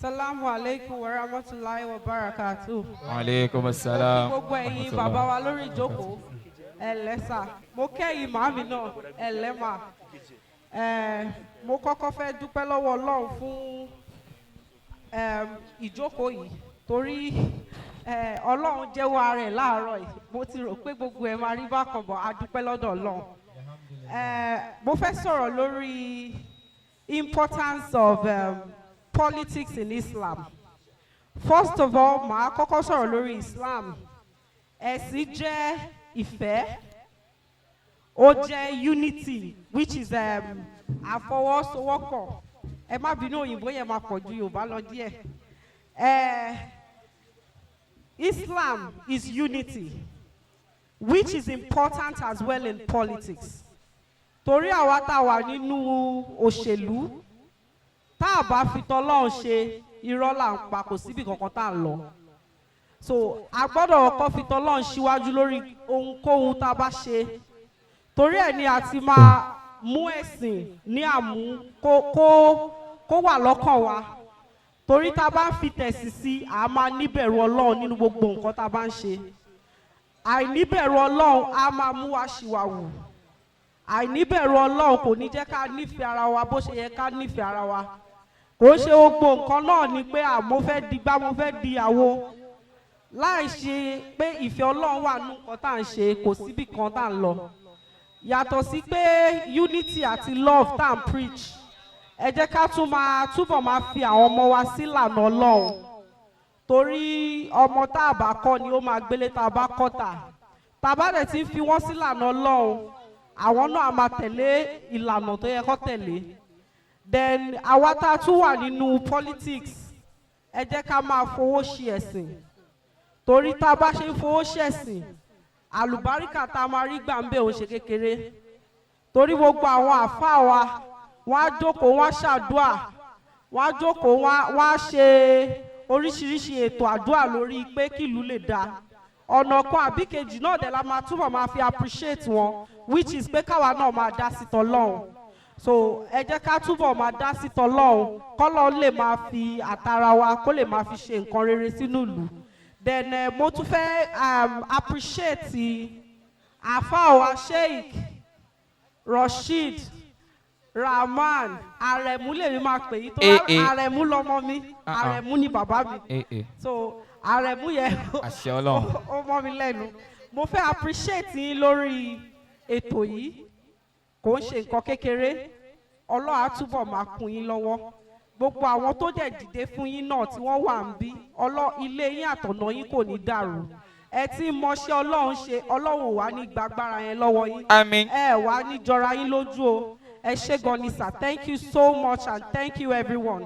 Salamu alaikum wa rahmatulahi wa barakatuh. Aleykum salaam. Gbogbo ẹ̀yin bàbá wa lórí ìjókòó, ẹ̀lẹ́sà. Mo kẹ́yìn màmí náà, ẹ̀lẹ́mà. Mo kọ́kọ́ fẹ́ dúpẹ́ lọ́wọ́ Ọlọ́run fún ìjókòó yìí torí Ọlọ́run jẹ́wọ́ ara ẹ̀ láàárọ̀ yìí. Mo ti rò pé gbogbo ẹ̀ máa rí bákan bọ̀, a dúpẹ́ lọ́dọ̀ Ọlọ́run. Mo fẹ́ sọ̀rọ̀ lórí importance of politics in Islam. First of all, màá kọ́kọ́ sọ̀rọ̀ lórí Islam. Ẹ̀sìn jẹ́ ìfẹ́, ó jẹ́ unity, which is àfọwọ́sowọ́pọ̀. Ẹ má bínú, òyìnbó yẹn máa pọ̀ ju Yorùbá lọ díẹ̀. Islam is unity, which is important as well in politics. Torí àwa tá a wà nínú òṣèlú, tá a bá fi tọ́lọ́run ṣe, irọ́ là ń pa, kò síbi kankan tá à ń lọ. So a gbọ́dọ̀ kọ́kọ́ fi tọ́lọ́run síwájú lórí ohunkóhun tá a bá ṣe. Torí ẹ̀ ni a ti máa mú ẹ̀sìn ní àmú kó wà lọ́kàn wa. Torí tá a bá ń fi tẹ̀sí sí, a máa níbẹ̀rù Ọlọ́run nínú gbogbo nǹkan tá a bá ń ṣe. Àìníbẹ̀rù Ọlọ́run á máa mú wa ṣìwàwù. Àìníbẹ̀rù Ọlọ́run kò ní jẹ́ ká nífẹ̀ẹ́ ara wa bó ṣe yẹ ká nífẹ̀ẹ́ ara wa. Kò ń ṣe gbogbo nǹkan náà ni pé à mo fẹ́ di gbá, mo fẹ́ di àwo, láì ṣe pé ìfẹ́ Ọlọ́run wà nínú nǹkan tá à ń ṣe, kò síbì kan tá à ń lọ. Yàtọ̀ sí pé unity àti love tá à ń preach, ẹ jẹ́ ká tún máa túbọ̀ máa fi àwọn ọmọ wa sílànà Ọlọ́run, torí ọmọ tá a bá kọ́ ni ó máa gbélé tá a bá kọ́ tà. Tá a bá dẹ̀ ti ń fi wọ́n sílànà Ọlọ́run, àwọn náà á máa tẹ̀lé ìlànà tó yẹ kó tẹ̀lé. Then àwa tá a tún wà nínú politics, ẹ jẹ́ ká máa fowó ṣe ẹ̀sìn, torí tá a bá ṣe ń fowó ṣẹ̀sìn, àlùbáríkà tá a máa rí gbà ń bẹ̀ òun ṣe kékeré, torí gbogbo àwọn àáfàá wa, wọ́n á jókòó, wọ́n á ṣàdúà, wọ́n á jókòó, wọ́n á ṣe oríṣiríṣi ètò àdúà lórí pé kílùú lè dáa. Ọ̀nà kan àbí kejì náà dẹ̀ la máa túbọ̀ máa fi appreciate wọn, which is pé káwa náà máa dá sí tọlọ́hun. So ẹ jẹ́ ká túbọ̀ máa dá sí tọlọ́hun, kọ́lọ́ lè máa fi àtàrà wa kó lè máa fi ṣe nǹkan rere sínú ìlú. Then mo tún fẹ́ appreciate àáfàá wa, Sheikh Rasheed Rahman Arẹ̀mú lèmi máa pè yí tó. Eh, eh. Arẹ̀mú lọmọ mi. Ah, ah. Arẹ̀mú ni bàbá mi. Eh, eh. So Arẹ̀mú yẹn Àṣẹ Ọlọ́run. ó mọ́ mi lẹ́nu. Mo fẹ́ appreciate yín lórí ètò yìí. Kò ń ṣe nǹkan kékeré. Ọlọ́run á túbọ̀ máa kún yín lọ́wọ́. Gbogbo àwọn tó dẹ̀ dìde fún yín náà tí wọ́n wà ń bí ọlọ́, ilé yín àtọ̀nà yín kò ní dàrú. Ẹ tí ń mọṣẹ́ Ọlọ́run ṣe, Ọlọ́run ò wá ní gbàgbára yẹn lọ́wọ́ yín. Àmín. Ẹ wá ní jọra yín lójú o. Ẹ ṣé gan ni sir. Thank you so much and thank you, everyone.